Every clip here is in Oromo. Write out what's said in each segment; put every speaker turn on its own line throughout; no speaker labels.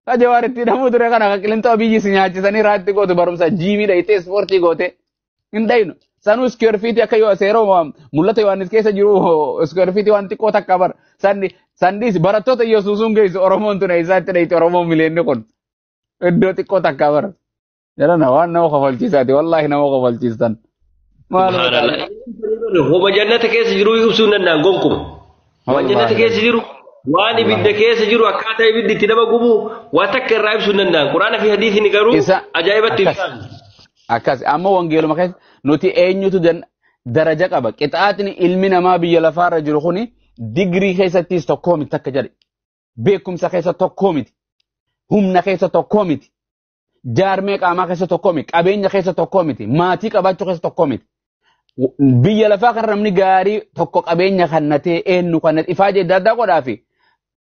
Ka Jawaar itti hidhamuu ture kana ka Qilinxoo biyyi si nyaachisanii raatti gootu barumsa jiimii dhayitee ispoortii goote hin dhayinu. Sanuu square feet akka yoo seeroo mul'ata Yohaannis keessa jiru square feet waan xiqqoo takka bara. Sandi sandis barattoota Yesuusuun geessu Oromoon tun eessaatti dhayite Oromoon mileenni kun iddoo xiqqoo takka bara. Jedhana waan nama kofalchiisaati wallaahi nama kofalchiistan.
Subhaanallah. Homa jannata keessa jiru ibsuu hin danda'an gonkumaa. Waan jannata keessa jiru, waan ibidda keessa jiru, akkaataa ibiddi itti nama gubu, waa takka irraa ibsuu hin danda'an. Quraana fi hadiisni garuu ajaa'ibatti ibsan.
Akkas amma wangeeluma keessa nuti eenyutu daraja qaba. Qixaaxni ilmi namaa biyya lafaarra jiru kuni digirii keessattis tokkoo miti takka jedhe. Beekumsa keessa tokkoo miti. Humna keessa tokkoo miti. Jaarmee qaamaa keessa tokkoo miti. Qabeenya keessa tokkoo miti. Maatii qabaachuu keessa tokkoo miti. Biyya lafaa kan namni gaarii tokko qabeenya kannatee eenyu kannatee ifaajee adda addaa godhaafi.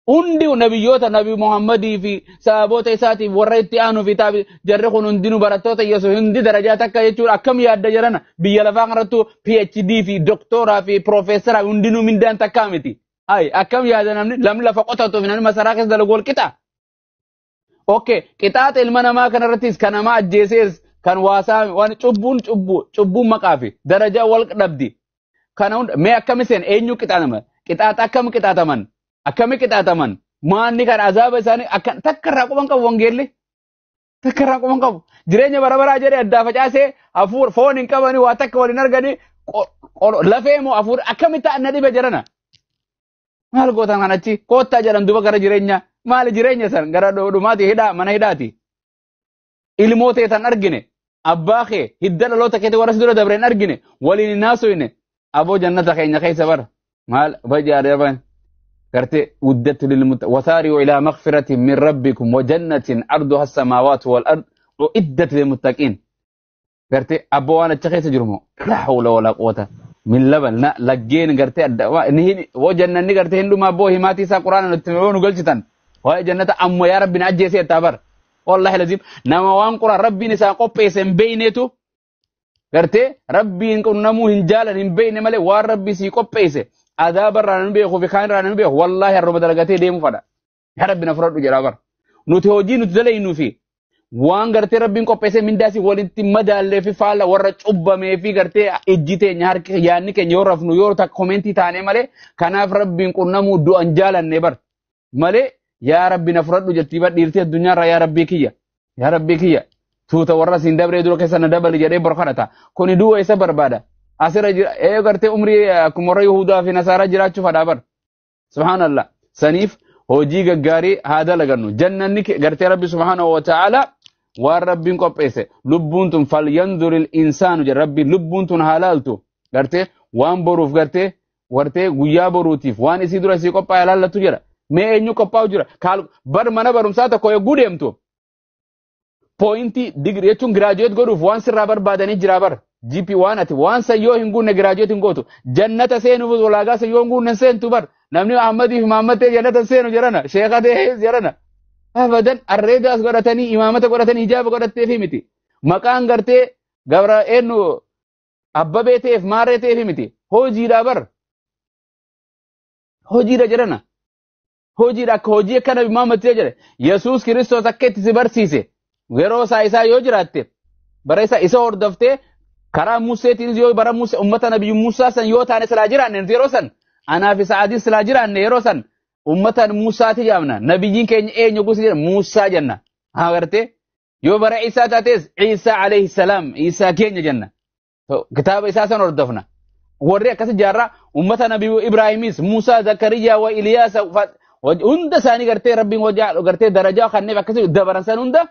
Hundi nabiyyoota Nabi Muhammadii fi sahaboota isaatiif warra itti aanuu fi taabi jarri kun hundinuu barattoota Yesuus hundi darajaa takka jechuudha. Akkam yaadda jedhana biyya lafaa kanarrattu PhD fi doktoraa fi piroofeesaraa hundinuu mindaan takkaa miti. Hayi akkam yaada namni lamni lafa qotatu fi namni masaraa keessa dalagu wal qixa. Okay, qixaaxa ilma namaa kanarrattis kan nama ajjeesees kan waasaa waan cubbuun cubbuu cubbuun maqaa fi darajaa wal dhabdi. Kana hunda mee akkami seen eenyu qixaatama? Qixaaxa akkam qixaataman? Akkami qixaataman? Maanni kan azaaba isaanii akka takka irraa quban qabu wangeelli. Takka irraa quban qabu. Jireenya bara baraa jedhee addaa facaasee hafuur foon hin qabanii waa takka waliin arganii lafee moo hafuur akkamitti ta'an na dhibe jedhana. Maal gootan kanachi koottaa jedhan duba gara jireenya maali jireenya san gara dhumaati hidhaa mana hidhaati. Ilmoo ta'e tan argine abbaa kee hidda dhaloota keetii warra si dura dabre hin argine waliin hin haasofne aboo jannata keenya keessa bara maal bajaadhaban gartee uddatti lilmuta wasaari'u ilaa maghfiratin min rabbikum wa jannatin arduha as-samaawaatu wal ard uiddat lilmuttaqiin gartee abboo waan achi keessa jiru moo laa hawla walaa quwwata min laban na laggeen gartee adda waa ni hin woo jannanni gartee hin dhuma abboo himaatii isaa quraana nutti yoo nu galchitan waa'ee jannata amma yaa rabbi na ajjeesee jettaa bara wallahi lazim nama waan quraan rabbiin isaa qopheesse hin beeyneetu gartee rabbiin qunnamuu hin jaalan hin beeyne malee waan rabbi sii qopheesse adaaba irraa nan beeku fi kaan irraa nan beeku wallahi harruma dalagatee deemu fadha yaa rabbi na fudhadhu jedhaa bara nuti hojii nuti dalaynuu fi waan gartee rabbiin qopheesse mindaasi walitti madaallee fi faalla warra cubbamee fi gartee ijji teenya harki yaadni keenya yoo rafnu yoo takka komentii taanee malee kanaaf rabbiin qunnamuu du'an jaalanne bar malee yaa rabbi na fudhadhu jettii bar dhiirtii addunyaarraa yaa rabbii kiyya yaa rabbii kiyya tuuta warra siin dabree dura keessa na dabali jedhee bor kadhata kuni du'a isa barbaada asirra jira ee gartee umrii akkuma warra Yihudaa fi Nasaaraa jiraachuu fadhaa bar subhaanallah saniif hojii gaggaarii haa dalagannu jannanni gartee rabbi subhaanahu wa ta'ala waan rabbiin qopheesse lubbuun tun falyanzuril insaanu jedha rabbi lubbuun tun haa laaltu gartee waan boruuf gartee wartee guyyaa boruutiif waan isii dura isii qophaa'e laallatu jedha mee eenyu qophaa'u jira bar mana barumsaa tokko yogguu deemtu pooyintii digirii jechuun giraajuweet godhuuf waan sirraa barbaadanii jira bar GP waan ati waan san yoo hin guunne giraajuweet hin gootu jannata seenuuf ulaagaa san yoo hin guunne seentu bar namni Ahmadii fi Mahammad ta'e jannata seenu jedhana sheekha ta'e jedhana abadan arreedaas godhatanii imaamata godhatanii hijaaba godhattee fi miti maqaan gartee gabra eenyu abbabee ta'eef maarree ta'eef miti hojiidha bar hojiidha jedhana hojiidha akka hojii akka nabi Muhammad ta'e jedhe Yesuus Kiristoos akka itti si barsiise yeroo isaa isaa yoo jiraatte bara isaa isa hordoftee karaa Museetiinis yoo bara Musee ummata nabiyyu Musaa san yoo taane silaa jiraanne yeroo san anaaf isa adii silaa jiraanne yeroo san ummata Musaati jedhamna nabiyyiin keenya eenyu gosa jedha Musaa jenna haa gartee yoo bara Isaa taates Isaa alayhi salaam Isaa keenya jenna kitaaba isaa san hordofna warri akkasi jaarraa ummata nabiyyu Ibraahimis Musaa Zakariyaa wa Iliyaasa hunda isaanii gartee rabbiin hojaa gartee darajaa kanneef akkasi dabaran san hunda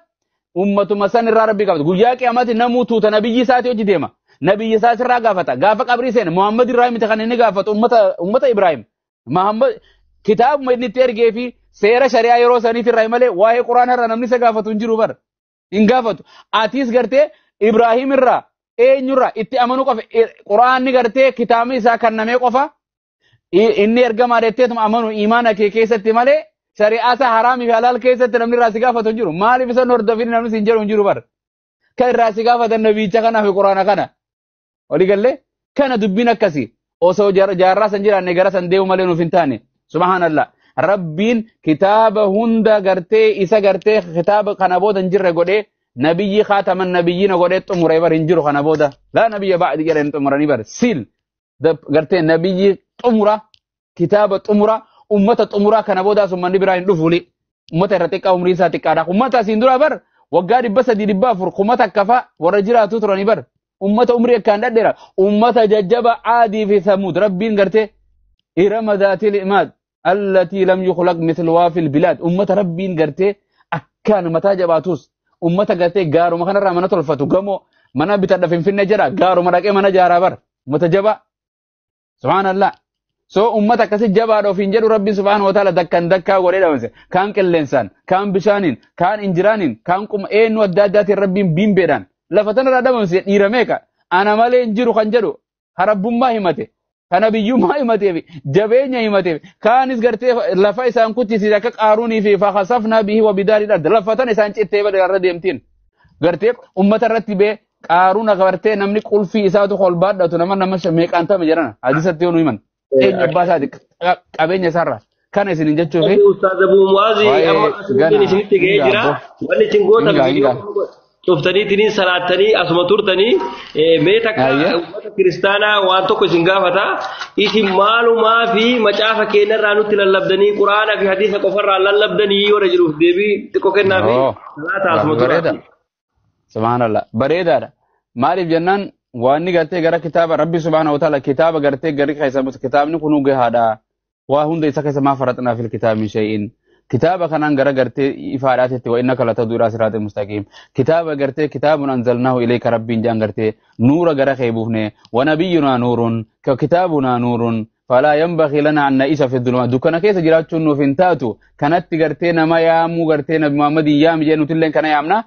ummatuma san irraa rabbii gaafata guyyaa qiyaamaatti namuu tuuta nabiyyi isaati hojii deema nabiyyi isaa sirraa gaafata gaafa qabrii seene Muhammad irraa miti kan inni gaafatu ummata Ibraahim Muhammad kitaabuma inni itti ergee fi seera shari'aa yeroo saniif irraa malee waa'ee quraana irraa namni isa gaafatu hin jiru bar hin gaafatu atiis gartee Ibraahim irraa eenyurraa itti amanuu qofa quraanni gartee kitaabni isaa kennamee qofa inni ergamaa jetteetuma amanu imaana kee keessatti malee shari'aa isaa haraamii fi halaal keessatti namni irraa si gaafatu hin jiru. Maaliif isa hordofin namni si hin jedhu hin jiru bar. Kan irraa si gaafatan nabiicha kanaa fi quraana kana. Walii gallee kana dubbiin akkasii osoo jaarraa san jiraanne gara san deemu malee nuuf hin taane. Subhaanallah. Rabbiin kitaaba hunda gartee isa gartee kitaaba kana booda hin jirre godhee nabiyyi khaataman nabiyyiina godhee xumuree bar hin jiru kana booda laa nabiyya ba'di jedhanii xumuranii bar siil gartee nabiyyi xumura kitaaba xumura ummata xumura kana boodaas ummanni biraa hin dhufuli ummata irra xiqqaa umrii isaa xiqqaadha ummata asiin dura bar waggaa 300 400 kuma takka warra jiraatu turanii bar ummata umrii akkaan dhadheera ummata jajjaba Aadii fi Samuud Rabbiin gartee irama dhaatil imaad allatii lam yukhlaq mithluhaa fil bilaad ummata Rabbiin gartee akkaan mataa jabaatus ummata gartee gaaruma kanarraa mana tolfatu gamoo mana bitadha Finfinnee jira gaaruma dhaqee mana jaaraa bar ummata jabaa subhaanallah. So ummata akkasi jabaadha ofiin jedhu Rabbiin subhaanahu wa ta'ala dakkan dakkaa godhee dhabamse kaan qilleensaan kaan bishaaniin kaan injiraaniin kaan quma eenyu adda addaatiin Rabbiin biimbeedhaan lafa tanarraa dhabamse dhiira meeqa ana malee hin jiru kan jedhu harabbummaa himate kana biyyummaa himateef jabeenya himateef kaanis gartee lafa isaan kuttisiise akka Qaaruunii fi fakhasafnaa bihi wa bidaariil ard lafa tana isaan cittee bada irra deemtiin gartee ummata irratti bee Qaaruuna gartee namni qulfii isaatu kolbaadhatu nama nama meeqaan tame jedhana hadiisatti yoo nu himan eenyu abbaa isaati qabeenya isaarraa kana isinin jechuu fi
Ustaaz Abuu Mu'aazi amma asirratti isinitti ga'ee jira. Wanni isin gootan cuftaniitiin salaattanii asuma turtanii mee takka uummata kiristaanaa waan tokko isin gaafata. Isin maalumaa fi macaafa keenyarraa nutti lallabdanii quraana fi hadiisa qofarraa lallabdanii yoo jiruuf deebii xiqqoo kennaa fi salaata asuma turaa.
Subhaanallah bareedaadha. Maaliif jennaan waan inni gartee gara kitaaba Rabbi subhaanahu wa ta'ala kitaaba gartee gari keessa kitaabni kunuu gahaadha. Waa hunda isa keessa maa faraxnaa fil kitaabi min shay'in. Kitaaba kanaan gara gartee ifaadhaatitti wa innaka lataduu ilaa siraatin mustaqiim. Kitaaba gartee kitaabun anzalnaahu ilayka Rabbiin jaan gartee nuura gara kee buufne wa nabiyyunaa nuurun ka kitaabunaa nuurun falaa yanbagii lanaa an na'isha fi dhulumaat. Dukkana keessa jiraachuun nuuf hin taatu kanatti gartee nama yaamuu gartee Nabi Muhammadin yaami jee nutilleen kana yaamna.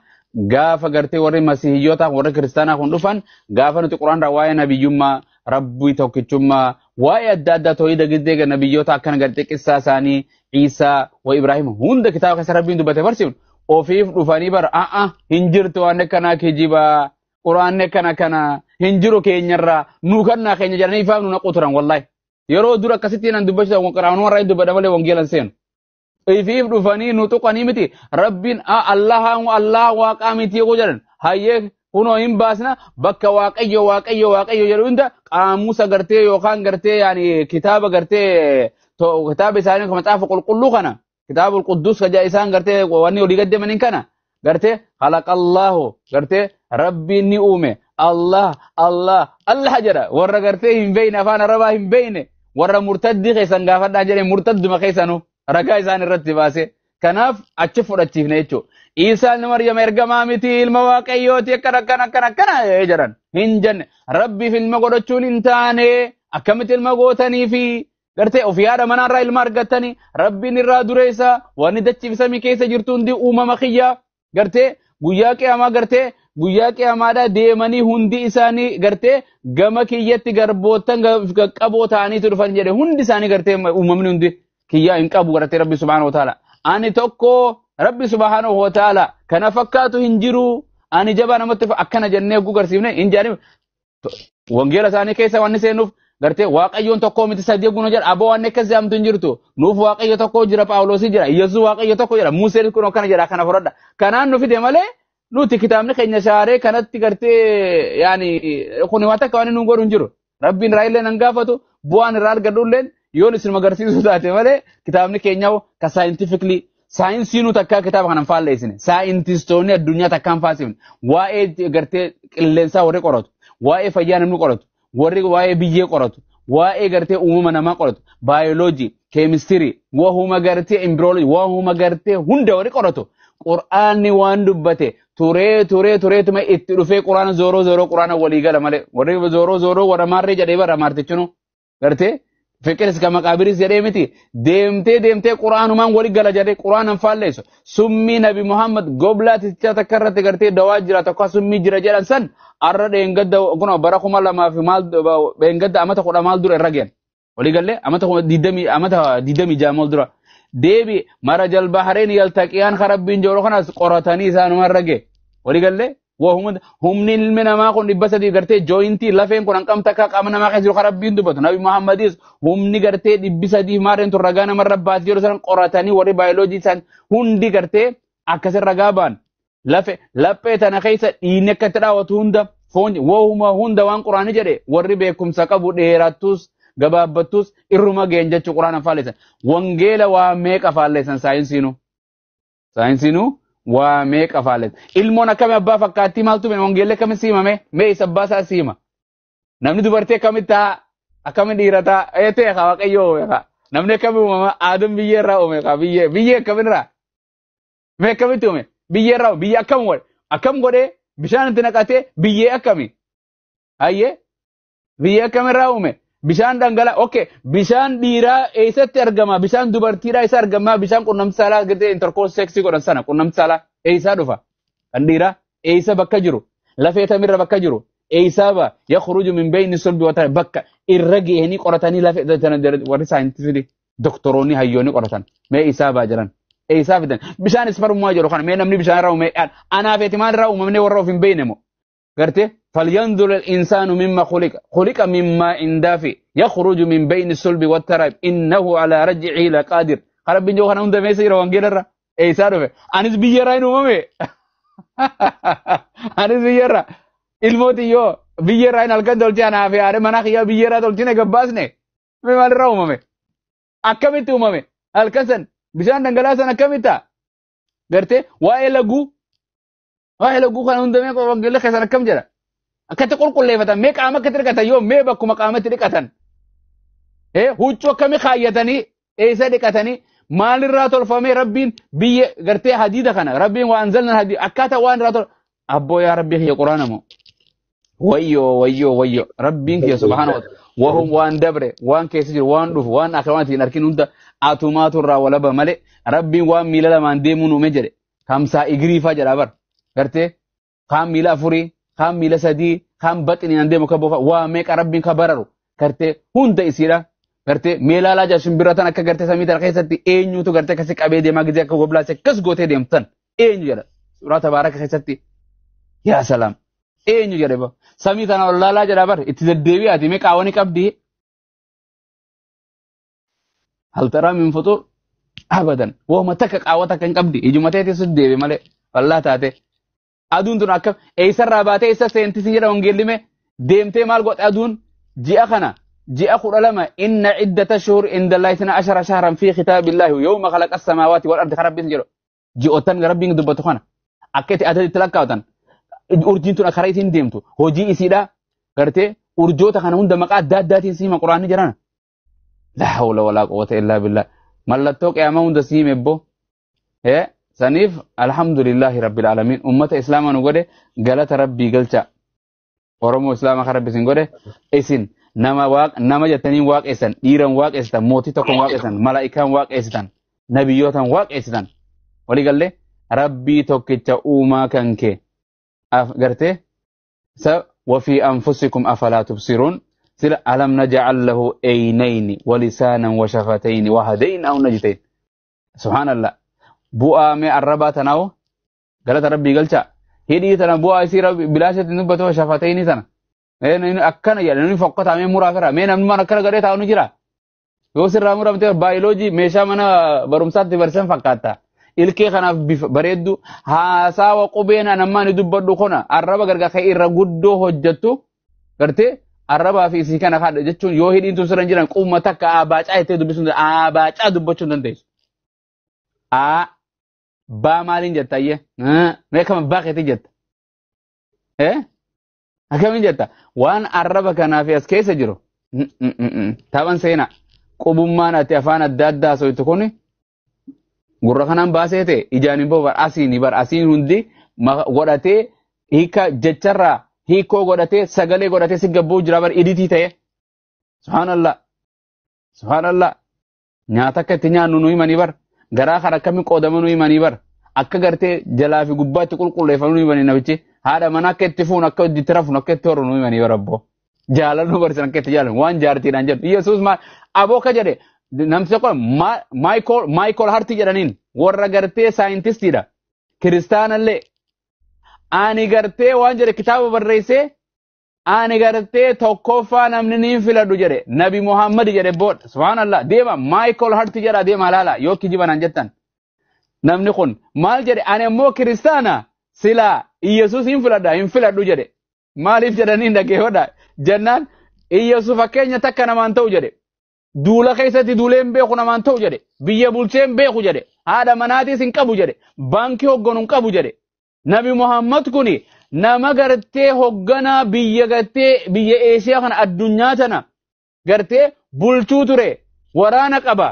Gaafa gartee warri masiihiyyoota warri kiristaanaa kun dhufan gaafa nuti quraanirraa waa'ee nabiyyummaa rabbii tokkichummaa waa'ee adda addaa toohida giddee nabiyyoota akkana gartee qissaa isaanii Iisaa wa Ibraahim hunda kitaaba keessa Rabbiin dubbate barsiifnu ofiif dhufanii bara a'a hin jirtu waan akkanaa kijibaa quraanni akkana kana hin jiru keenyarraa nuu kannaa keenya jedhanii ifaaf nu naqu turan wallaahi yeroo dura akkasitti nan dubbachuu quraanuma irraa hin dubbadha malee wangeelan seenu. Ifiif dhufanii nu tuqanii miti Rabbiin Allahaan Allah waaqaa miti yoo jedhan hayyee kunoo hin baasna bakka waaqayyo waaqayyo waaqayyo jedhu hunda qaamusa gartee yookaan gartee yaani kitaaba gartee kitaaba isaanii macaafa qulqulluu kana kitaaba quddus ka isaan gartee wanni olii gaddemaniin kana gartee khalaqallahu gartee Rabbiin ni uume Allah Allah Allah jedha warra gartee hin beeyne afaan arabaa hin beeyne warra murtaddii keessan gaafadhaa jedhe murtadduma keessanuu ragaa isaan irratti baase kanaaf achi fudhachiifne jechuudha. Iisaan Maryam ergamaa miti ilma waaqayyooti akkana akkana akkana akkana jedhan hin jenne Rabbiif ilma godhachuun hin taane akkamitti ilma gootanii fi gartee ofii haadha manaarraa ilma argattanii Rabbiin irraa dureessa wanni dachiif samii keessa jirtu hundi uumama kiyya gartee guyyaa qiyaamaa gartee guyyaa qiyaamaadhaa deemanii hundi isaanii gartee gama kiyyatti garboottan qaqqaboo ta'aniitu dhufan jedhe hundi isaanii gartee uumamni hundi kiyyaa hin qabu gartee Rabbi subhaanahu wa ta'ala. Ani tokko Rabbi subhaanahu wa ta'ala kana fakkaatu hin jiru ani jabaa namatti akkana jennee gugarsiifne hin jedhani wangeela isaanii keessa wanni seenuuf gartee waaqayyoon tokko miti sadii guna jedha aboo wanni akkas jedhamtu hin jirtu nuuf waaqayyo tokko jira Phaawulosii jira Yesuus waaqayyo tokko jira Museen kun akkana jedha kana fudhadha kanaan nu fide malee nuti kitaabni keenya shaaree kanatti gartee yaani kun waan takka waan nu godhu hin jiru Rabbiin irraa illee nan gaafatu bu'aan irraa argadhu illee yoon isin agarsiisuu taate malee kitaabni keenya ka scientifically saayinsii nu takkaa kitaaba kanan faalleessine saayintistoonni addunyaa takkaan faasifne waa'ee gartee qilleensaa warri qoratu waa'ee fayyaa namni qoratu warri waa'ee biyyee qoratu waa'ee gartee uumama namaa qoratu baayoloojii keemistirii wahuma gartee imbiroolojii wahuma gartee hunda warri qoratu qur'aanni waan dubbate turee turee tureetuma itti dhufee quraana zooroo zooroo quraana walii gala malee warri zooroo zooroo warra maarree jedhee bara maartichinu gartee fiqiris ka maqaabiris jedhee miti deemtee deemtee quraanumaan wali gala jedhee quraanan faalleessu summii nabi Muhammad goblaa tichaa takka irratti gartee dawaa jira tokko summii jira jedhan san arra dheengadda kun bara 2000 fi maal dheengadda amata 10 maal dura irra geen walii gallee amata 20 amata 26 maal dura deebi mara jal bahareen yaltaqiyaan karabbiin jiru kanas qoratanii isaanuma irra gee walii gallee Humni ilmi namaa kun 300 gartee jooyintii lafeen kun hanqam takka qaama namaa keessa jiru kan Rabbiin dubbatu. Nabi Muhammadis humni gartee 300 maarreen tun ragaa namarra baatee jiru san qoratanii warri baayoloojii san hundi gartee akkasin ragaa ba'an. Lafe laphee tana keessa dhiigni akka itti dhaawatu hunda foon wohuma hunda waan quraani jedhe warri beekumsa qabu dheerattus gabaabbattus irruma geen jechuu quraana faalleessan. Wangeela waa meeqa faalleessan saayinsiinuu? Saayinsiinuu waa meeqa faalleessan? Ilmoon akkami abbaa fakkaattii maaltu mee wangeelli akkami siimame? Mee isa abbaa isaa siima? Namni dubartii akkamitti ta'a? Akkami dhiira ta'a? Ee ta'e haa Waaqayyoo uume haa. Namni akkami uumama? Aadam biyyee irraa uume haa biyyee. Biyyee akkamirraa? Mee akkamitti uume? Biyyee irraa biyya akkam godhe? Akkam godhee bishaan itti naqatee biyyee akkami? Hayyee biyyee akkamirraa uume? Bishaan dhangala'aa okay bishaan dhiiraa eessatti argama? Bishaan dubartiidhaa eessa argama? Bishaan qunnamtii saalaa gartee intercourse seksii godhan sana qunnamtii saalaa eessaa dhufa? Kan dhiiraa eessa bakka jiru? Lafee tamirra bakka jiru? Eessaa ba? Yakhruju min bayni sulbi wa tara bakka irra gahanii qoratanii lafee tana warri saayintistii doktoroonni hayyoonni qoratan mee eessaa baa jiran? Eessaa fidan? Bishaan isparummaa jedhu kana mee namni bishaan irraa uume anaa feeti maal irraa uumamnee warra of hin beekne moo? Gartee فلينظر الإنسان مما خلق خلق مما دافئ يخرج من بين الصلب والترائب إنه على رجعه لقادر. ربي جو خنا هunda meesha jira wangeela irra eessaa dhufe? Anis biyya irraa hin uumame. Anis biyya irra ilmooti yoo biyya irraa hin halkan tolchee anaa fi haadha manaa kiyyaa biyya irraa tolchine gabbaasne mee maal irraa uumame? Akkamitti uumame? Halkan san bishaan dhangala'aa san akkamitti ta'a? Gartee waa'ee laguu kana hunda mee wangeela keessan akkam jedha? Akkatti qulqulleeffatan mee qaama akkatti dhiqatan yoo mee bakkuma qaamatti dhiqatan huccuu akkamii kaayyatanii eessa dhiqatanii maalirraa tolfamee Rabbiin biyya gartee hadiida kana Rabbiin waan anzalna hadiida akkaataa waan irraa tol abboo yaa Rabbii kiyya quraana moo wayyoo wayyoo wayyoo Rabbiin kiyya subhaana wa wahum waan dabre waan keessa jiru waan dhufu waan akka waan ittiin arginu hunda atumaatu irraa walaba malee Rabbiin waan miila lamaan deemuun uume jedhe kamsaa igiriifaa jedha bar gartee kaan miila afurii kaan miila sadii kaan baxinaan deemu ka bofa waa meeqa Rabbiin ka bararu gartee hunda isiidha gartee meelaalaa jaa shimbira tan akka gartee samii tana keessatti eenyutu gartee akkasi qabee deemaa gizee akka goblaase akkas gootee deemtan eenyu jedha suuraa tabaaraka keessatti yaa salaam eenyu jedhe ba samii tana ol laalaa jedha bar itti deddeebi'aati mee qaawwani qabdi hal taraa min futur abadan wooma takka qaawwa takka hin qabdi ijuma teetii sun deebi malee wallaa taate aduun tun akka eessarraa baatee eessa seentisi jedha wangeellime deemtee maal godhe aduun ji'a kana ji'a 12 inna iddata shuhur inda Allahi 12 shahran fi kitaabillahi yawma khalaqa as-samaawaati wal ardi Rabbiin jedhu ji'ootan Rabbiin dubbatu kana akka itti adaditti lakkaa'atan urjiin tun karaa isiin deemtu hojii isiidha gartee urjoota kana hunda maqaa adda addaatiin siima quraanni jedhana la hawla walaa quwwata illaa billah mallattoo qiyaamaa hunda siime ebbo saniif alhamdulillahi rabbil alamin ummata islaamaa nu godhe galata Rabbii galcha Oromoo islaamaa kan Rabbi isin godhe isin nama waaq nama jettanii waaqessan dhiiran waaqessitan mootii tokkoon waaqessan malaa'ikaan waaqessitan nabiyyootaan waaqessitan walii gallee Rabbii tokkicha uumaa kan kee gartee sa وفي أنفسكم أفلا تبصرون سلا ألم نجعل له عينين ولسانا وشفتين وهديناه النجدين سبحان الله bu'aa mee arrabaa tanaa'u galata Rabbii galcha hidhii tana bu'aa isii Rabbi bilaashatti dubbatu shafatayni tana akkana jedha namni fokkataa mee muraa fira mee namni mana akkana gadhee taa'u ni jira yoo sirraa muramte baayoloojii meeshaa mana barumsaatti barsiisan fakkaata ilkee kanaaf bifa bareeddu haasawa qubeen anammaa ni dubbadhu kana arraba gargar ka'e irra guddoo hojjettu gartee arrabaa fi isii kana kaadha jechuun yoo hidhiin tun sirra hin jiran qubuma takka abaacaa jettee dubbisuu abaacaa dubbachuu hin dandeessu. A baa maaliin jetta ayyee mee akkam abbaa keetii jetta akkamiin jetta waan arraba kanaa fi as keessa jiru taphan seenaa qubummaan ati afaan adda addaa haasoftu kuni gurra kanaan baasee ta'e ijaan hin bahu asiin bar asiin hundi godhatee hiika jecharraa hiikoo godhatee sagalee godhatee si gabbuu jira bar iditii ta'e subhaanallah subhaanallah nyaata akka itti nyaannu nu himanii bar garaa kana akkamiin qoodama nu himanii bar akka gartee jalaa fi gubbaatti qulqulleeffamu nu himanii namichi haadha mana akka itti fuun akka itti rafuun akka itti horu nu himanii bar abboo jaalallu barsiisan akka itti jaalan waan jaartiidhaan jedhu Yesuus maal aboo akka jedhe namti tokko Michael Hart jedhaniin warra gartee saayintistiidha kiristaanallee Ani gartee waan jedhe kitaaba barreessee ani gartee tokkoffaa namni niin filadhu jedhe Nabi Muhammad jedhe booda subhaanallah deema Michael Hart jedha deema laala yoo kijibanaan jettan. Namni kun maal jedhe ani ammoo kiristaana silaa Iyesuus hin filadha hin filadhu jedhe. Maaliif jedhanii dhaggeeffadha jennaan Iyesuus fakkeenya takka namaan ta'u jedhe. Duula keessatti duulee hin beeku namaan ta'u jedhe. Biyya bulchee hin beeku jedhe. Haadha manaatiis hin qabu jedhe. Baankii hogganu hin qabu jedhe. Nabi Muhammad kuni nama gartee hogganaa biyya gartee biyya Eeshiyaa kana addunyaa tana gartee bulchuu ture. Waraana qaba,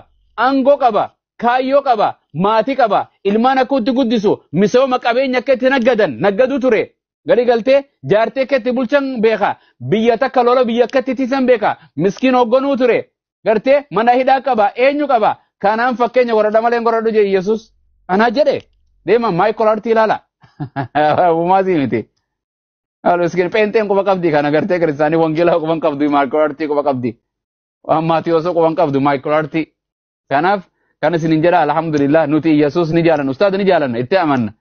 aangoo qaba, kaayyoo qaba, maatii qaba, ilmaan akka itti guddisu, misooma qabeenya akka itti naggadan naggaduu ture. Gadi galtee jaartee akka itti bulchan beeka. Biyya takka lola biyya akka itti tiisan beeka. Miskiin hogganuu ture. Gartee mana hidhaa qaba, eenyu qaba. Kanaan fakkeenya godhadha malee hin godhadhu jedhe Yesuus. Anaa jedhe deema Michael Hart ilaala. Uumaasii miti. Miskiin pheenxeen quba qabdi kana gartee kiristaanii wangeelaa quba hin qabdu Michael Hart quba qabdi. Maatiyooso quba hin qabdu Michael Hart. Kanaaf kan isinin jedha alhamdulillah nuti Yesuus ni jaalanna ustaad ni jaalanna itti amanna.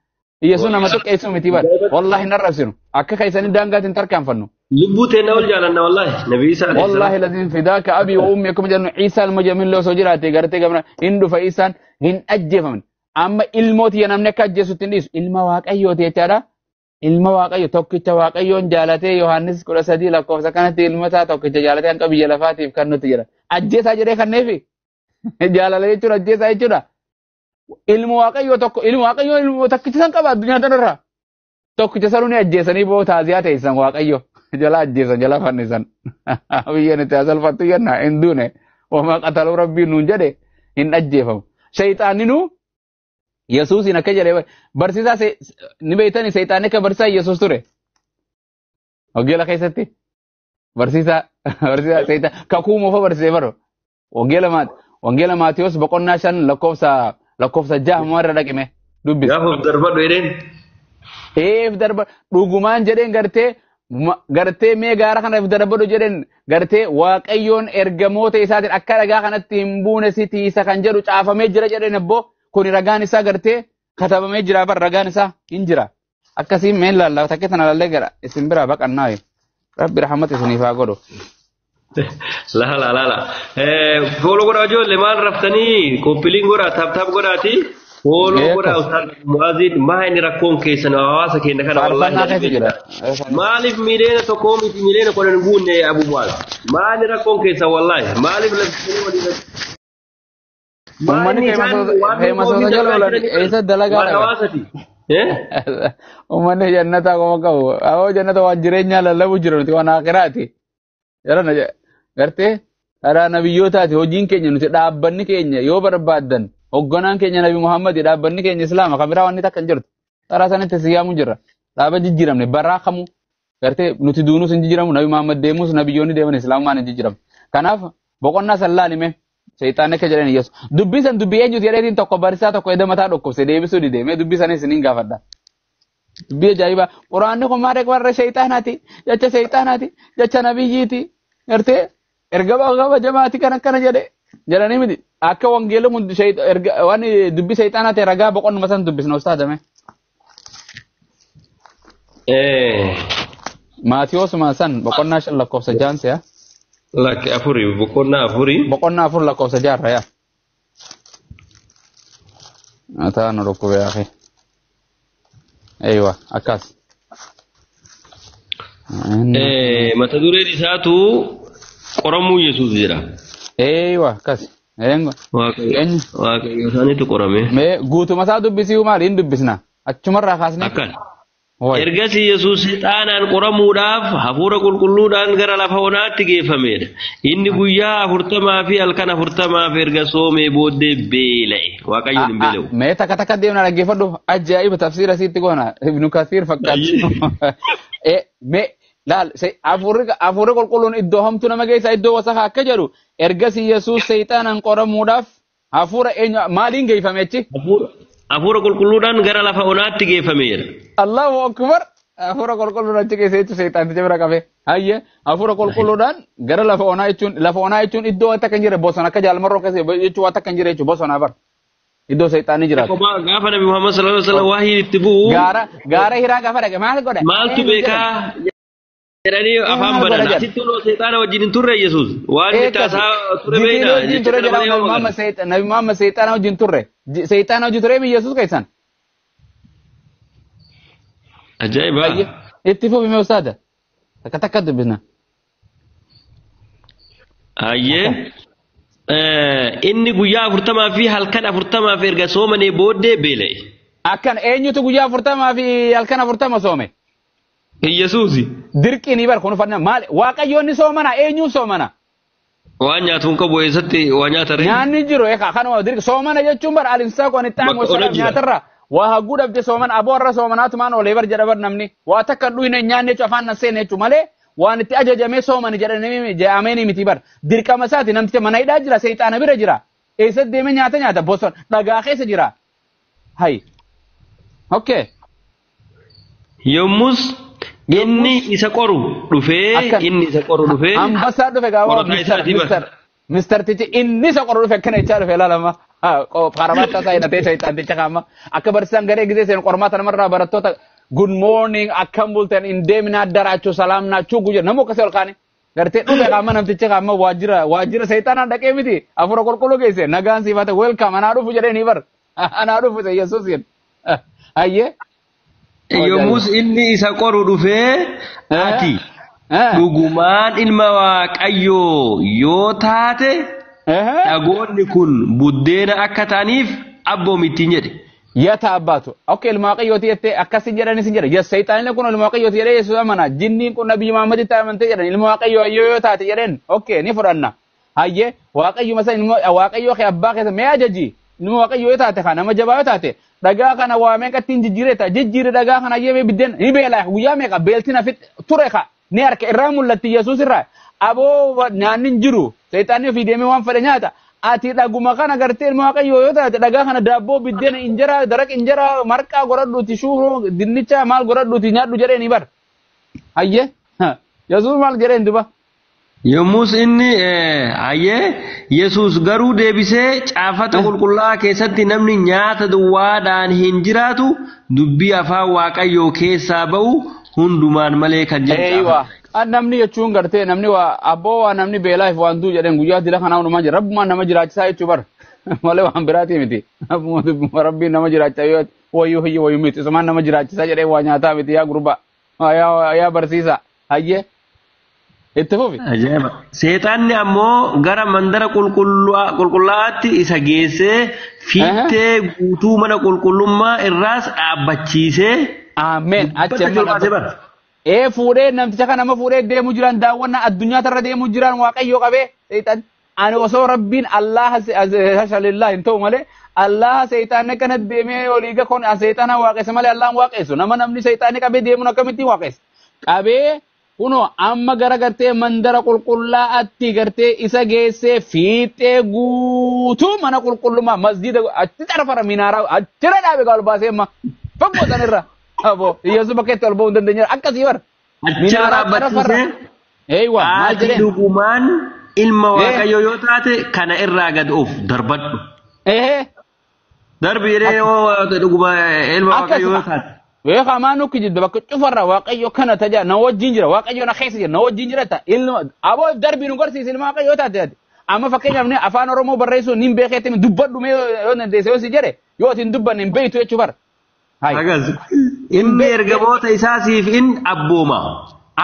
Yesuus nama xiqqeessuu miti bar. Wallahi hin arrabsinu. Akka keessanii daangaatiin tarkaanfannu.
Lubbuu teenna ol jaalanna wallahi Nabi Isaa alayhi salaam.
Wallahi lazim fidaaka abi wa ummi akkuma jennu Isaa ilma jamillee osoo jiraate gartee gamna hin dhufa Isaan hin ajjeefamne. Amma ilmooti namni akka ajjeesutti hin dhiisu. Ilma Waaqayyooti jechaadha. Ilma Waaqayyo tokkicha Waaqayyoon jaalatee Yohaannis 13 lakkoofsa kanatti ilma isaa tokkicha jaalatee hanqa biyya lafaatiif kan nuti jedha. Ajjeesaa jedhee kanneefi. Jaalala jechuun ajjeesaa jechuudha. Ilma Waaqayyoo tokko ilma Waaqayyoo ilma tokkicha san qaba addunyaa tanarra. Tokkicha sanuu ni ajjeesanii boo taaziyaa teessan Waaqayyo. Jala ajjeesan jala fannisan. Biyya nuti asalfattu jenna hin duune. Wamaa qataluu rabbiin nuun jedhe hin ajjeefamu. Shayxaanni nuu Yesuusin akka jedhe barsiisaa ni beektani seexaanni akka barsiisaa Yesuus ture. Wangeela keessatti barsiisaa barsiisaa seexaan kakuu moofa barsiisee baro. Wangeela Maatiyos boqonnaa 5 lakkoofsa 6 irra dhaqime dubbisa.
Gaafa of darbadhu jedheen.
Eef darba dhugumaan jedheen gartee mee gaara kana of darbadhu jedheen gartee Waaqayyoon ergamoota isaatiin akka dhagaa kanatti hin buune si tiisa kan jedhu caafamee jira jedheen abboo. Kuni ragaan isaa gartee katabamee jira bar ragaan isaa hin jira. Akkasiin meen laallaa takkee tana laallee gara isin biraa baqannaa. Rabbi rahmata isiniif haa godhu.
Laala laala. Fooloo godhaa ijoollee maal raftanii koppiliin godhaa taap taap godhaati. Fooloo godhaa Ustaaz Mu'aaziin maa inni rakkoon keessan hawaasa keenya kana
wallahi.
Maaliif miliyoona 1 miti miliyoona 10 guunne Abu Mu'aaz? Maali rakkoon keessan wallahi? Maaliif laftanii walii
Uummanni feemasoota jala oolan eessa dalagaa dhaban? Uummanni jannataa qoma qabu. Aboo jannata waan jireenyaa lallabu jiru nuti waan akiraati. Jarana gartee karaa nabiyyootaati hojiin keenya nuti dhaabbanni keenya yoo barbaaddan hogganaan keenya Nabi Muhammad dhaabbanni keenya Islaama kan biraa wanni takka hin jirtu. Karaa sanitti siyaamuu jirra. Dhaaba jijjiiramne baraa kamuu gartee nuti duunuus hin jijjiiramu Nabi Muhammad deemuus nabiyyoonni deeman Islaamummaan hin jijjiiramu. Kanaaf boqonnaa san laalime. Seexaan akka jedhan Yesuus. Dubbii san dubbii eenyuti jedheetiin tokko barsiisaa tokko edda mataa dhukkubse deebisuu dide. Mee dubbii sanis isiniin gaafadha. Dubbii ajaa'ibaa. Quraanni kun maal warra seexaanaati? Jecha seexaanaati? Jecha nabiyyiiti? Gartee erga kabajamaati kan akkana jedhe jedhanii miti. Akka wangeelli kun waan dubbii seexaanaa ta'e ragaa boqonnuma san dubbisna ustaadame. Maatiyoosuma san boqonnaa 5 lakkoofsa 6 si'a.
Lakki 4 boqonnaa 4.
Boqonnaa 4 lakkoofsa 6 yaa. Ataa nu dhukkube yaa. Eeywa akkas.
Mata dureen isaatu qoramuu Yesuus jedha.
Eeywa akkas.
Waaqayyo isaaniitu qorame.
Mee guutuma isaa dubbisuu maali hin dubbisna? Achumarraa kaasne.
Akkan. Ergasii Yesuus seexaanaan qoramuudhaaf hafuura qulqulluudhaan gara lafa onaatti geeffamedha. Inni guyyaa 40 fi halkan 40 erga soomee booddee beela'e. Waaqayyoon hin beela'u.
Mee takka takka deemna dhaggeeffadhu. Ajaa'iba tafsiira sitti goona. Ibnu Kasiir fakkaatu. Mee laal hafuurri qulqulluun iddoo hamtuu nama geessa iddoo wasakaa akka jedhu ergasii Yesuus seexaanaan qoramuudhaaf hafuura eenyu maaliin geeffame achi?
Hafuura qulqulluudhaan gara lafa onaatti geeffameera.
Allahu akbar. Hafuura qulqulluun achi keessa jechuun seexaanticha bira qabe. Hayyee hafuura qulqulluudhaan gara lafa onaa jechuun lafa onaa jechuun iddoo waan takka hin jirre bosona akka jaalmarroo keessa jechuun waan takka hin jirre jechuun bosonaa bara. Iddoo seexaanni jiraatu.
Gaafa Nabi Muhammad sallallahu alaihi wasallam wahiin itti bu'u.
Gaara Hiraa gaafa dhaqe maal godhe?
Maaltu beekaa jedhanii afaan banan. Asitti uloo seexaana wajjin hin turre Yesuus. Waan itti haasaa ture
beekna. Jibriil ture jedhama Nabi Muhammad seexaana wajjin turre. Seexaana wajjin ture Yesuus keessan.
Ajaa'iba.
Itti fufi mee ustaada. Takka takka dubbisna.
Ayyee. Inni guyyaa 40 fi halkan 40 erga soomanii booddee beela'e.
Akkan eenyutu guyyaa 40 fi halkan 40 soome?
Yesuusi.
Dirqiin bar kun uffannaa maali? Waaqayyoon soomana eenyuun soomana?
Waan nyaatu hin qabu eessatti waa nyaata ree?
Nyaanni jiru eegaa kanuma dirqi soomana jechuun bar alimsaa kun itti aangu nyaatarra waa haguu dhabde soomana aboo irra soomanaatumaan oolee bar jedha bar namni waa takka dhuyne nyaanne jechuun afaan na seene jechuun malee waan itti ajajamee soomani jedhamee jedhamee miti bar dirqama isaati namticha mana hidhaa jira seexaana bira jira eessatti deemee nyaata nyaata bosona dhagaa keessa jira hayi okay.
Yommus inni isa qoru dhufee inni isa qoru dhufee
ambassaa dhufe gaafa mister Tichi inni isa qoru dhufe akkana jechaa dhufe ilaalama qaramaata isaa hidhatee seexaanticha kaama akka barsiisaan garee gisee seen qormaata namarraa barattoota good morning akkam bultan hin deemina daraachuu salaam naachuu guyya nama akkasii ol kaane gartee dhufe qaama namticha qaama waajjira seexaanaan dhaqee miti afura qulqulluu geesse nagaan siif haa ta'u welcome anaa dhufu jedhee ni bar anaa dhufu Yesuusiin hayyee.
Yommus inni isa qoru dhufee ati dhugumaan ilma Waaqayyoo yoo taate dhagoonni kun buddeena akka ta'aniif abboomi ittiin jedhe.
Yata abbaatu. Okay, ilma Waaqayyooti jettee akkasin jedhanis hin jedhe. Yes, seexaanillee kun ilma Waaqayyooti jedhee Yesuus amana. Jinniin kun Nabii Muhammaditti amantee jedhan ilma Waaqayyoo yoo taate jedheen. Okay, ni fudhanna. Hayyee Waaqayyuma isa ilma Waaqayyoo kee abbaa keessa mee ajaji? Ilma Waaqayyoo yoo taate kana nama jabaa yoo taate dhagaa kana waa meeqatti hin jijjiireeta jijjiire dhagaa kana hayyee biddeen ni beela guyyaa meeqa beeltiin hafi ture ka ni harka irraa mul'atti Yesuus irraa aboo nyaanni hin jiru seexaanni ofii deemee waan fedhe nyaata ati dhaguma kana gartee ilma Waaqayyoo yoo taate dhagaa kana daabboo biddeena injera daraq injera marqaa godhadhuuti shuuroo dinnicha maal godhadhuuti nyaadhu jedhee ni bar hayyee Yesuus maal jedheen duba.
Yommus inni hayyee Yesuus garuu deebisee caafata qulqullaa'aa keessatti namni nyaata duwwaadhaan hin jiraatu dubbii afaan Waaqayyoo keessaa ba'u hundumaan malee kan jedhu.
Eeyiwa namni jechuun gartee namni waa abboo waa namni beelaaf waan du'u jedheen guyyaa dila kanaa hundumaa jira rabbumaan nama jiraachisaa jechuu bar malee waan biraatii miti rabbiin nama jiraachisaa yoo wayyuu hiyyi wayyuu miti isumaan nama jiraachisaa jedhee waa nyaataa miti yaa gurbaa yaa barsiisa hayyee. Itti fufi.
Ajaa'iba. Seexanni ammoo gara mandara qulqullaa'aatti isa geessee fiixee guutuu mana qulqullummaa irraas dhaabbachiisee.
Ameen. Achi amma ee fuudhee namticha kana nama fuudhee deemuu jiran daawwannaa addunyaa irra deemuu jiran Waaqayyoo qabee seexan ani osoo rabbiin Allah hashalillah hin ta'u malee Allah seexanni kana deemee olii ga kun seexana waaqessa malee Allahn waaqessu nama namni seexanni qabee deemuun akkamittiin waaqessa qabee. Kunoo amma gara gartee mandara qulqullaa'aatti gartee isa geessee fiixee guutuu mana qulqullummaa masjiida achi xarfara minaaraa achirra dhaabe ol baasee amma fagoo sanirra aboo Yesuus bakka itti ol ba'uu hin dandeenye akkasii bara.
Achirra dhaabbachiisee
Eeywa maal
ati
jedheen
dhugumaan ilma Waaqayyoo yoo taate kana irraa gad of darbadhu. Darbi jedhee yoo dhuguma ilma Waaqayyoo yoo taate.
Weeqa maa nukki jidda bakka cufarra Waaqayyo kana taja na wajjin jira Waaqayyo na keessa jira na wajjin jira ta ilma aboo darbii nu garsiisa ilma Waaqayyo taate ati amma fakkeenyaaf ni afaan Oromoo barreessuu nin beekeetti dubbadhu mee yoo dandeesse yoo si jedhe yoo ati hin dubbanne hin beektu jechuu bara.
Akkas inni ergamoota isaa siif in abbooma.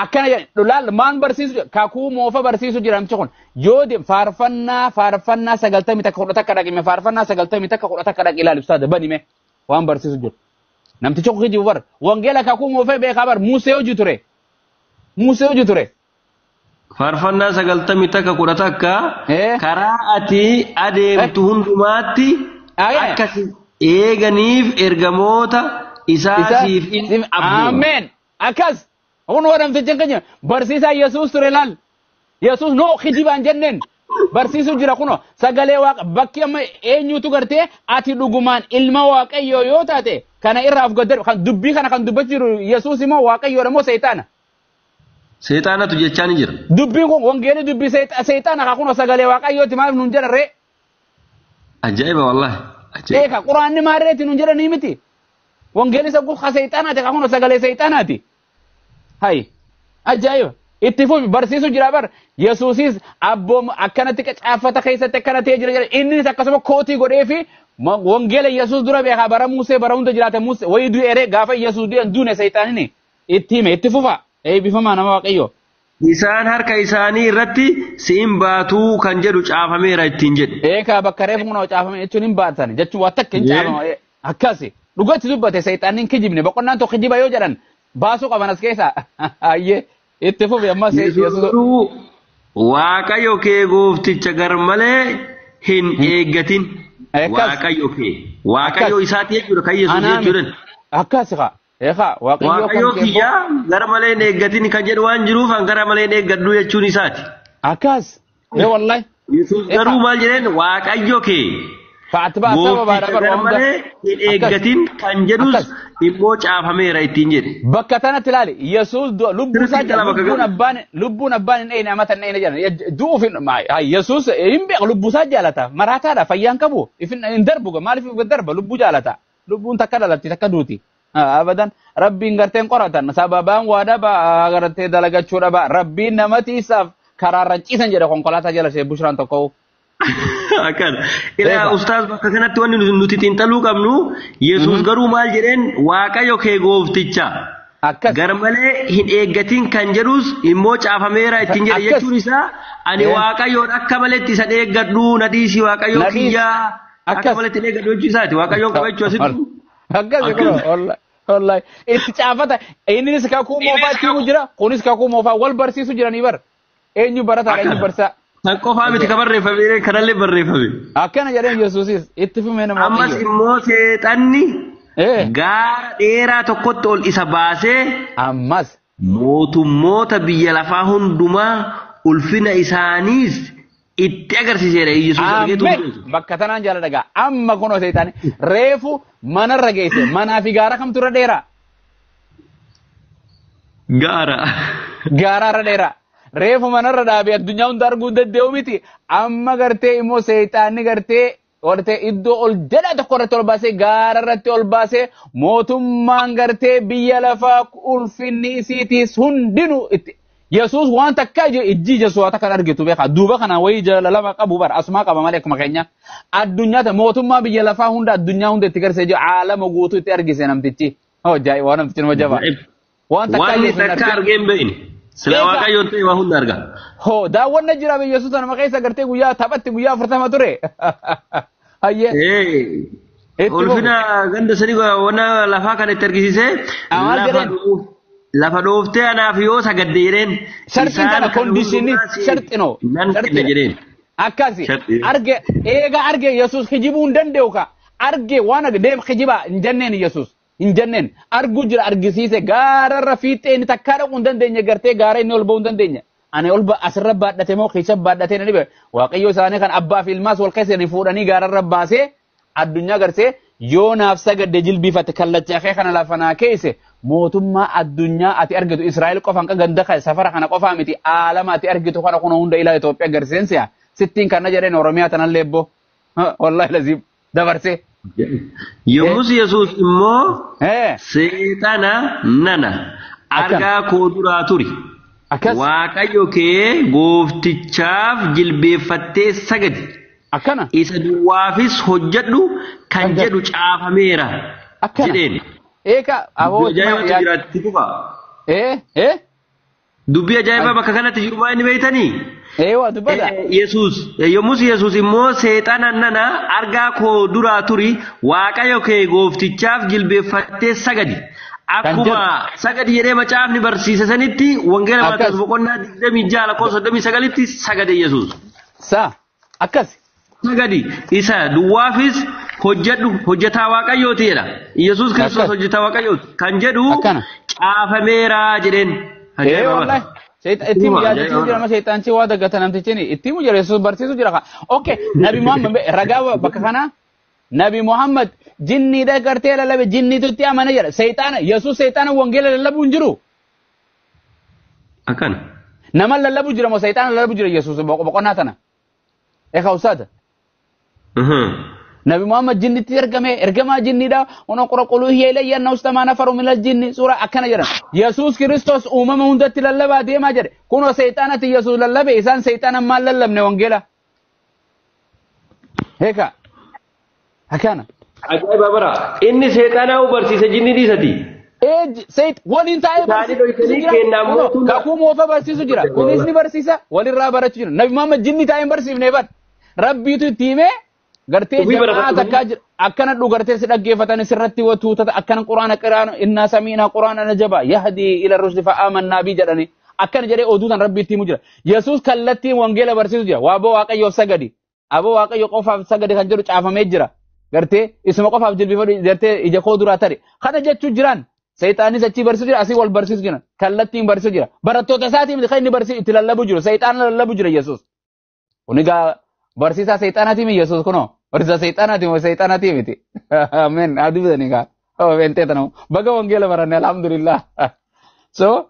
Akkana jedhe laal maan barsiisu kakuu moofa barsiisu jira namtichi kun yoo faarfannaa faarfannaa 91 11 dhaqime faarfannaa 91 11 dhaqi ilaali ustaada banime waan barsiisu jiru. Namtichi kun kijibu bar wangeela kakuu moofee beekaa bar Musee hojii ture. Musee hojii ture.
Faarfannaa 91 11 karaa ati adeemtu hundumaatti akkasi eeganiif ergamoota isaa siif in abbooma.
Ameen. Akkas. Kun waa namtichi keenya barsiisaa Yesuus ture laal. Yesuus noo kijibaan jenneen. Barsiisuu jira kunoo sagalee waaqa bakki amma eenyutu gartee ati dhugumaan ilma Waaqayyoo yoo taate kana irraa of gaddaru kan dubbii kana kan dubbachaa jiru Yesuus immoo Waaqayyoodha moo seexaana?
Seexaanatu jechaa ni jira.
Dubbiin kun wangeelli dubbii seexaana haa kunoo sagalee Waaqayyooti maaliif nuun jedha ree?
Ajaa'iba wallaahi.
Eeka quraanni maarreeti nun jedhanii miti. Wangeelli isa guutuu seexanaati kan sagalee seexanaati. Hayi ajaa'iba itti fufi barsiisu jira bar Yesuusis abboom akkanatti caafata keessatti akkana ta'ee jira jedha innis akkasuma kootii godhee fi wangeela Yesuus dura beekaa bara Musee bara hunda jiraate Musee wayii du'e gaafa Yesuus du'e duune seexanini itti hime itti fufa eebbifamaa nama Waaqayyo.
Isaan harka isaanii irratti siin baatuu kan jedhu caafameera ittiin jedhe.
Eekaa bakka reefu kun caafame jechuun hin baatan jechuun waa takka hin caafama akkasi dhugatti dubbate seexanni hin kijibne boqonnaan tokko kijiba yoo jedhan baasuu qaban as keessa ayyee itti fufi ammas
Yesuus. Waaqayyo kee goofticha gar malee hin eeggatin. Waaqayyo kee Waaqayyo isaati jechuudha kan Yesuus jechuudha.
Akkasi haa. Eegaa
Waaqayyo kiyyaa gara malee hin eeggatin kan jedhu waan jiruuf an gara malee hin eeggadhu jechuun isaati.
Akkas. Ee wallahi.
Yesuus garuu maal jedheen Waaqayyo kee.
Faatibaa sababa
gara malee hin eeggatin kan jedhus immoo caafameera ittiin jedhe.
Bakka tanatti ilaali Yesuus lubbuu isaa jala lubbuun abbaan hin eeyne amata hin eeyne jedhan du'uuf Yesuus hin beeku lubbuu isaa jaalata maraataadha fayyaan qabu hin darbu maaliif darba lubbuu jaalata lubbuun takka dhalatti takka duuti. Abadan rabbiin garteen qoratan sababaan waa dhaba gartee dalagachuu dhaba rabbiin namatiisaaf karaarra ciisan jedhe konkolaataa jala ishee bushraan tokko.
Akkana. Ilaa ustaaz bakka kanatti wanni nuti xiinxaluu qabnu Yesuus garuu maal jedheen Waaqayyo kee goofticha.
Akkas.
Gar malee hin eeggatin kan jedhus immoo caafameera ittiin jedhe jechuun isaa ani Waaqayyoon akka maletti isa eeggadhu na dhiisi Waaqayyo kiyyaa akka maletti eeggadhu jechuu isaati Waaqayyoon qabachuu asitti.
Akkas kun wallahi itti caafata innis kakuu moofaa itti himu jira kunis kakuu moofaa wal barsiisu jiranii bar eenyu barataa eenyu barsaa.
Kan qofaa miti ka barreeffame kanallee barreeffame.
Akkana jedheen Yesuusis itti fumee nama.
Ammas immoo seexanni gaara dheeraa tokkotti ol isa baasee.
Ammas.
Mootummoota biyya lafaa hundumaa ulfina isaaniis itti agarsiiseera Yesuus argeetu.
Bakka tanaan jala dhagaa amma kunoo seexanni reefu manarra geesse manaa fi gaara kamtu irra dheeraa?
Gaara.
Gaararra dheeraa. Reefu manarra dhaabee addunyaa hunda arguu danda'u miti. Amma gartee immoo seexanni gartee wartee iddoo ol jedhaa tokko irratti ol baasee gaara irratti ol baasee mootummaan gartee biyya lafaa ulfinni isiitiis hundinuu itti. Yesuus waan takka ijji Yesuus waan takka argitu beekaa duuba kana wayii jala lama qabu bara asumaa qaba malee akkuma keenya addunyaa mootummaa biyya lafaa hunda addunyaa hunda itti garsee jiru aalama guutuu itti argise namtichi. Hojjaa waan namtichi nama jabaa.
Waan takka argee hin beekne. Sila Waaqayyoon ta'e waa hunda arga.
Hoo daawwanna jira biyya Yesuus nama keessa gartee guyyaa taphatti guyyaa 40 ture. Hayyee.
Ulfina ganda sadii wanna lafaa kana itti argisiisee. Lafa dhooftee anaaf yoo sagadde jedheen.
Sharxiin kana kondiishinii sharxinoo.
Nan kenna jedheen.
Akkasi arge eega arge Yesuus kijibuu hin danda'u ka arge waan deem kijibaa hin jenneen Yesuus hin jenneen arguu jira argisiise gaararra fiixee inni takkaa dhaquu hin dandeenye gartee gaara inni ol ba'uu hin dandeenye. Ani ol asirra baadhate moo keessa baadhatee na dhibe Waaqayyo isaanii kan abbaa fi ilmaas wal keessa fuudhanii gaararra baasee addunyaa garsee yoo naaf sagadde jilbiifate kallacha kee kana lafa naa keesse mootummaa addunyaa ati argitu Israa'el qofaan kan ganda kana safara kana qofaa miti aalama ati argitu kana kun hunda ilaa Itoophiyaa garseensiya sittiin kana jedheen Oromiyaa tanallee ebbo wallahi laziim dabarsee.
Yommus Yesuus immoo seexana nana argaa koo duraa turi. Waaqayyo kee gooftichaaf jilbeeffattee sagadi.
Akkana.
Isa duwwaafis hojjedhu kan jedhu caafameera jedheen.
Eeka aboo.
Dubbii ajaa'ibaa jiraatti fufa. Dubbii ajaa'ibaa bakka kanatti jiru maa inni beektanii?
Eewa dubbata.
Yesuus yommus Yesuus immoo seexana nana argaa koo duraa turi Waaqayyo kee gooftichaaf jilbeeffattee sagadi. Akkuma sagadi jedhee macaafni barsiise sanitti wangeela Maatewos boqonnaa 26 lakkoofsa 39tti sagade Yesuus.
Sa akkas.
Sagadi isa duwwaafis hojjedhu hojjetaa Waaqayyooti jedha. Yesuus Kiristoos hojjetaa Waaqayyooti kan jedhu caafameera jedheen.
Ee wallahi. Ittiin yaadachiisu jira seexanchi waa daggata namtichi ittiin jira Yesuus barsiisu jira. Okay Nabi Muhammad ragaa bakka kanaa Nabi Muhammad jinniidha gartee lallabe jinniitu itti amane jedha. Seexaana Yesuus seexaana wangeela lallabuu hin jiru.
Akkana.
Nama lallabuu jira moo seexaana lallabuu jira Yesuus boqonnaa tana. Eegaa usaata. Nabi Muhammad jinnitti ergame ergamaa jinniidha. Ono qulqulluu hiya ilayya annahu istama'a nafaru minal jinni suura akkana jedhan. Yesuus Kiristoos uumama hundatti lallabaa deemaa jedhe. Kunoo seexaanatti Yesuus lallabe isaan seexaana maal lallabne wangeela. Heeka. Akkana.
Ajaa'iba bara. Inni seexaanaa barsiise jinni dhiisati.
Waliin taa'ee barsiisu jira. Kakuu moofa barsiisu jira. Kunis ni barsiisa walirraa barachuu jira. Nabi Muhammad jinni taa'ee hin barsiifne bar. Rabbiitu itti himee gartee jamaa takkaa jira. Akkana dhugartee si dhaggeeffatan sirratti watuutata akkana quraana qiraana innaa samiinaa quraana najaba yahdii ila rusdi fa'aamannaa bii jedhani. Akkana jedhee oduu tan rabbi itti himu jira. Yesuus kallattiin wangeela barsiisu jira. Waaboo waaqayyoof sagadi. Aboo waaqayyo qofaaf sagadi kan jedhu caafamee jira. Gartee isuma qofaaf jilbifadhu gartee ija koo duraa tare. Kana jechuu jiraan. Seexaanis achii barsiisu jira asii wal barsiisu jira. Kallattiin barsiisu jira. Barattoota isaatiin kan inni barsiisu itti lallabu jiru. Seexaana lallabu jira Yesuus. Kun egaa barsiisaa seexaanaatii Yesuus kunoo. Barsiisaa seexaanaatii moo seexaanaatii miti. Ameen. Aduu bitanii egaa. Beentee tana. Baga wangeela baranne alhamdulillah. So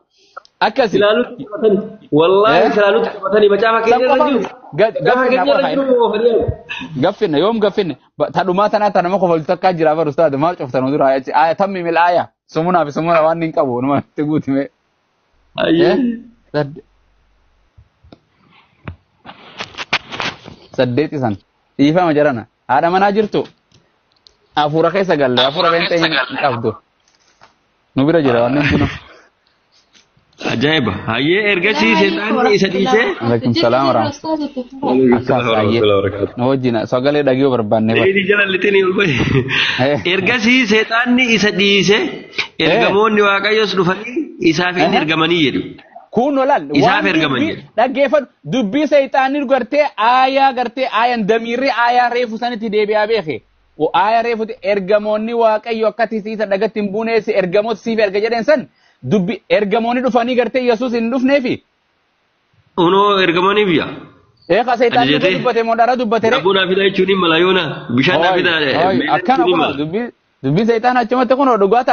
akkasi.
Silaalutti qabatanii. Wallaahi silaalutti qabatanii macaafa keenya irra jiru.
Gaffinna yoom gaffinne tadhumaa tanaa tanama kofaltu takkaa jira bar ustaad maal cuftan dura aya tammi mil aya sumunaaf sumuna waan hin qabu numa itti guutime. Saddeeti san dhiifama jarana haadha manaa jirtu hafuura keessa galle hafuura beentee hin qabdu nu bira jira waan hin jiru.
Ajaa'iba! Hayyee ergasii seexaanni isa dhiisee.
Alaikum salaam wa rahmatullahi. Nu wajjin sagalee dhagiyoo barbaanne.
Inni jala lixinii ol bahe. Ergasii seexaanni isa dhiise ergamoonni waaqayyoos dhufanii isaaf inni ergamanii jedhu.
Kun olaal.
Isaaf ergaman jedhu.
Dhaggeeffadhu dubbii seexaanni gartee aayaa gartee aayan damiirri aayaa reefu sanitti deebi'aa beeke. Aayaa reefuti ergamoonni waaqayyo akka tisiisa dhagatti hin buuneessi ergamoota siif erga jedheen san. Dubbi ergamoonni dhufanii gartee Yesuus hin dhufneefi.
Unoo ergamoonni biyya.
Eeqa seexaanni dubbate moo dhara dubbate ree.
Daabboo naa fida jechuun hin mala yoona bishaan naa fida.
Akkana kunoo dubbii seexaana achumatti kunoo dhugaa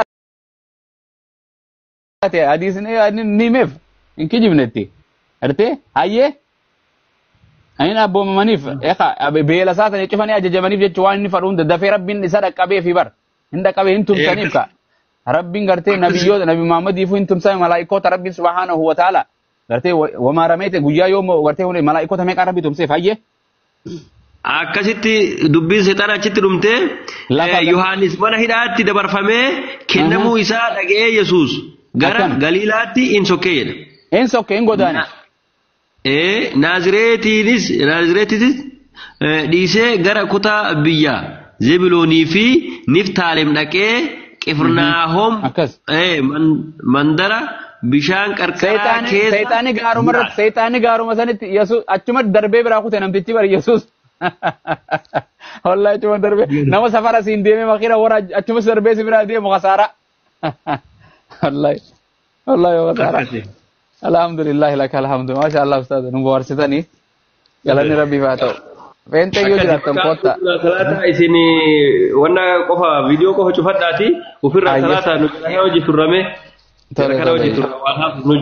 taate hadiisni ni himeef hin kijibnetti. Artee hayyee. Ani abboomamaniif eeqa beela isaa sana cufanii ajajamaniif jechuun waan inni fadhu hunda dafee rabbiin isa dhaqqabee fi bar hin dhaqqabee hin tumsaniif ka'a. Rabbiin gartee nabiyyoota nabi Muhammadiifuu hin tumsame malaayikoota rabbiin subhaanahu wa ta'ala gartee wamaa rameete guyyaa yoom gartee malaayikoota meeqaa rabbi tumseef hayyee.
Akkasitti dubbiin seexaana achitti dhumtee Yohaannis mana hidhaatti dabarfamee kennamuu isaa dhaga'ee Yesuus gara Galiilaatti hin sokkee jedha.
Hin sokkee hin godaane.
Naazireetiinis dhiisee gara kutaa biyya Zebiloonii fi Niftaalem dhaqee Qifirnaahom mandara bishaan qarqaraa keessa.
Seexaanni gaaruma irratti seexaanni gaaruma sanitti Yesuus achuma darbee biraa kute namtichi bari Yesuus. Wallahi achuma darbee nama safara siin deemee makiina warra achuma darbee si biraa deemu kasaaraa. Wallahi wallahi kasaaraa. Alhamdulillah laka alhamdu maasha Allah ustaad nu bohaarsitanii galanni rabbiif haa ta'u. Feente yoo jiraattan kottaa.
Salaataa isin wanna qofa viidiyoo qofa cufadhaati ofirraa salaataa nu jala hojii turrame. Jara kana hojii turrame waan hafu nu